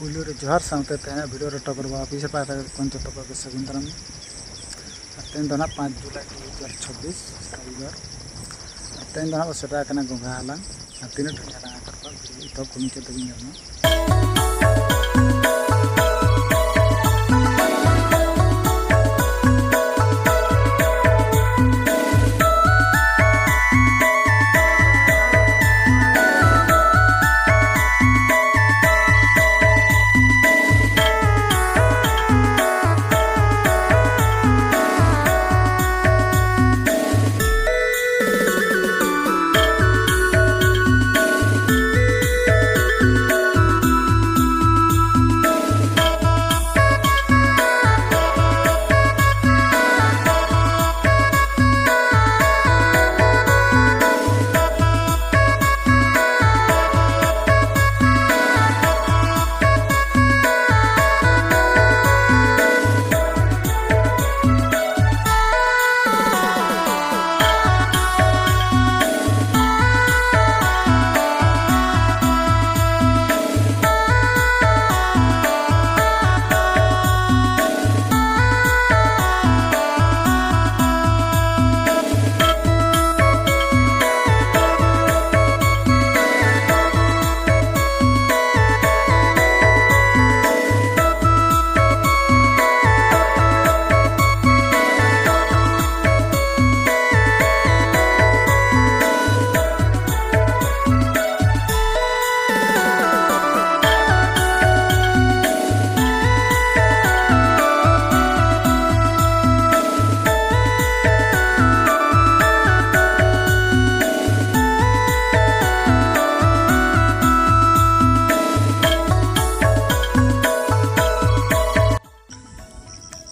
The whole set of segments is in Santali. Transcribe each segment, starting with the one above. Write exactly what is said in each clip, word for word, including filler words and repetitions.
ᱯᱩᱭᱞᱩ ᱨᱮ ᱡᱚᱦᱟᱨ ᱥᱟᱶᱛᱮ ᱛᱮᱦᱮᱧᱟᱜ video ᱨᱮ ᱴᱚᱜᱚᱨ ᱵᱟᱵᱟ ᱚᱯᱷᱤᱥ ᱯᱟᱦᱴᱟ ᱠᱷᱚᱱ ᱡᱚᱛᱚ ᱠᱚᱜᱮ ᱥᱟᱹᱜᱩᱱ ᱫᱟᱨᱟᱢ᱾ ᱟᱨ ᱛᱮᱦᱮᱧ ᱫᱚ ᱱᱟᱦᱟᱜ ᱯᱟᱸᱪ ᱡᱩᱞᱟᱭ ᱫᱩ ᱦᱟᱡᱟᱨ ᱪᱷᱟᱵᱵᱤᱥ ᱨᱚᱵᱤᱵᱟᱨ᱾ ᱟᱨ ᱛᱮᱦᱮᱧ ᱫᱚ ᱱᱟᱦᱟᱜ ᱵᱚ ᱥᱮᱴᱮᱨ ᱟᱠᱟᱱᱟ ᱜᱚᱸᱜᱷᱟ ᱦᱟᱞᱟᱝ᱾ ᱟᱨ ᱛᱤᱱᱟᱹᱜ ᱰᱷᱮᱨ ᱦᱟᱞᱟᱝ ᱟᱠᱟᱫ ᱠᱚᱣᱟ, video ᱮᱛᱚᱦᱚᱵ ᱠᱷᱚᱱ ᱢᱩᱪᱟᱹᱫ ᱫᱷᱟᱹᱵᱤᱡ ᱧᱮᱞ ᱢᱮ᱾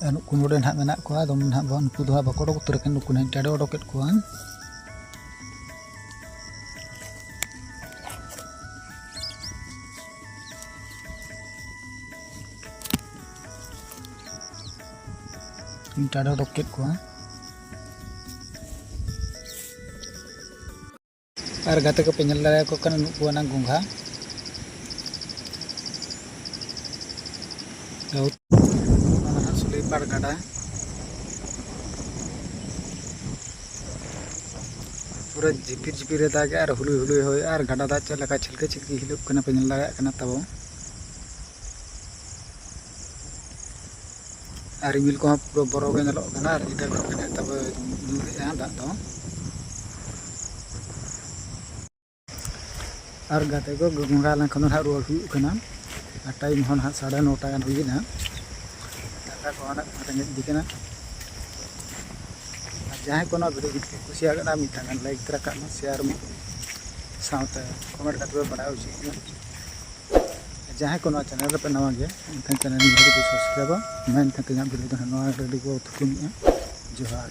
ᱟᱨ ᱱᱩᱠᱩ ᱱᱚᱰᱮ ᱱᱟᱦᱟᱜ ᱢᱮᱱᱟᱜ ᱠᱚᱣᱟ, ᱟᱫᱚ ᱱᱟᱦᱟᱜ ᱵᱚ-, ᱱᱩᱠᱩ ᱫᱚ ᱦᱟᱸᱜ ᱵᱟᱠᱚ ᱚᱰᱚᱠ ᱩᱛᱟᱹᱨ ᱟᱠᱟᱱᱟ, ᱱᱩᱠᱩ ᱱᱟᱦᱟᱜ ᱤᱧ ᱴᱟᱰᱮ ᱚᱰᱚᱠᱮᱫ ᱠᱚᱣᱟ᱾ ᱤᱧ ᱴᱟᱰᱮ ᱚᱰᱚᱠ ᱠᱮᱫ ᱠᱚᱣᱟ᱾ ᱟᱨ ᱜᱟᱛᱮ ᱠᱚᱯᱮ ᱧᱮᱞ ᱫᱟᱲᱮᱭᱟᱠᱚ ᱠᱟᱱᱟ, ᱱᱩᱠᱩ ᱟᱱᱟᱝ ᱜᱚᱸᱜᱷᱟ᱾ ᱚᱱᱟ ᱫᱚ ᱦᱟᱸᱜ ᱥᱩᱞᱤᱯᱟᱲ ᱜᱟᱰᱟ᱾ ᱯᱩᱨᱟᱹ ᱡᱷᱤᱯᱤᱨ ᱡᱷᱤᱯᱤᱨ ᱮ ᱫᱟᱜᱮᱜᱼᱟ ᱟᱨ ᱦᱩᱞᱩᱭ ᱦᱩᱞᱩᱭ ᱦᱚᱭᱮᱜᱼᱟ ᱟᱨ ᱜᱟᱰᱟ ᱫᱟᱜ ᱪᱮᱫ ᱞᱮᱠᱟ ᱪᱷᱤᱞᱠᱟᱹ ᱪᱷᱤᱞᱠᱤ ᱦᱤᱞᱩᱜ ᱠᱟᱱᱟ ᱯᱮ ᱧᱮᱞ ᱫᱟᱲᱮᱭᱟᱜ ᱠᱟᱱᱟ ᱛᱟᱵᱚ᱾ ᱟᱨ ᱨᱤᱢᱤᱞ ᱠᱚᱦᱚᱸ ᱯᱩᱨᱟᱹ ᱵᱚᱨᱚ ᱜᱮ ᱧᱮᱞᱚᱜ ᱠᱟᱱᱟ ᱟᱨ ᱧᱤᱫᱟᱹ ᱜᱚᱫ ᱠᱟᱱᱟ᱾ ᱛᱚᱵᱮ ᱧᱩᱨᱮᱜᱼᱟ ᱫᱟᱜ ᱫᱚ᱾ ᱟᱨ ᱜᱟᱛᱮ ᱠᱚ ᱜᱚᱸᱜᱷᱟ ᱞᱮᱱᱠᱷᱟᱱ ᱫᱚ ᱱᱟᱦᱟᱜ ᱨᱩᱣᱟᱹᱲ ᱦᱩᱭᱩᱜ ᱠᱟᱱᱟ᱾ ᱟᱨ ᱴᱟᱭᱤᱢ ᱦᱚᱸ ᱱᱟᱦᱟᱜ ᱥᱟᱲᱮ ᱱᱚᱴᱟ ᱜᱟᱱ ᱦᱩᱭᱮᱱᱟ᱾ ᱫᱟᱠᱟ ᱠᱚᱦᱚᱸ ᱱᱟᱦᱟᱜ ᱨᱮᱸᱜᱮᱡ ᱤᱫᱤ ᱠᱟᱱᱟ᱾ ᱟᱨ ᱡᱟᱦᱟᱸᱭ ᱠᱚ ᱱᱚᱣᱟ ᱵᱷᱤᱰᱤᱭᱳ ᱡᱩᱫᱤ ᱯᱮ ᱠᱩᱥᱤᱭᱟᱜ ᱠᱟᱱᱟ, ᱢᱤᱫᱴᱟᱝ ᱜᱟᱱ ᱞᱟᱭᱤᱠ ᱛᱚᱨᱟ ᱠᱟᱜ ᱢᱟ, ᱥᱮᱭᱟᱨ ᱢᱟ, ᱥᱟᱶᱛᱮ ᱠᱚᱢᱮᱱᱴ ᱠᱟᱛᱮ ᱯᱮ ᱵᱟᱲᱟᱭ ᱦᱚᱪᱚᱭᱤᱧᱟ᱾ ᱡᱟᱦᱟᱸᱭ ᱠᱚ ᱱᱚᱣᱟ ᱪᱮᱱᱮᱞ ᱨᱮᱯᱮ ᱱᱟᱣᱟ ᱜᱮᱭᱟ, ᱮᱱᱠᱷᱟᱱ ᱪᱮᱱᱮᱞ ᱱᱤᱭᱟᱹ ᱡᱩᱫᱤ ᱥᱟᱵᱥᱠᱨᱟᱭᱤᱵᱟ, ᱢᱟ ᱮᱱᱠᱷᱟᱱ ᱛᱮᱦᱮᱧᱟᱜ ᱵᱷᱤᱰᱤᱭᱳ ᱫᱚ ᱱᱟᱦᱟᱜ ᱱᱚᱣᱟ ᱨᱮ ᱜᱮ ᱵᱚ ᱛᱷᱩᱠᱩᱢᱮᱜᱼᱟ᱾ ᱡᱚᱦᱟᱨ᱾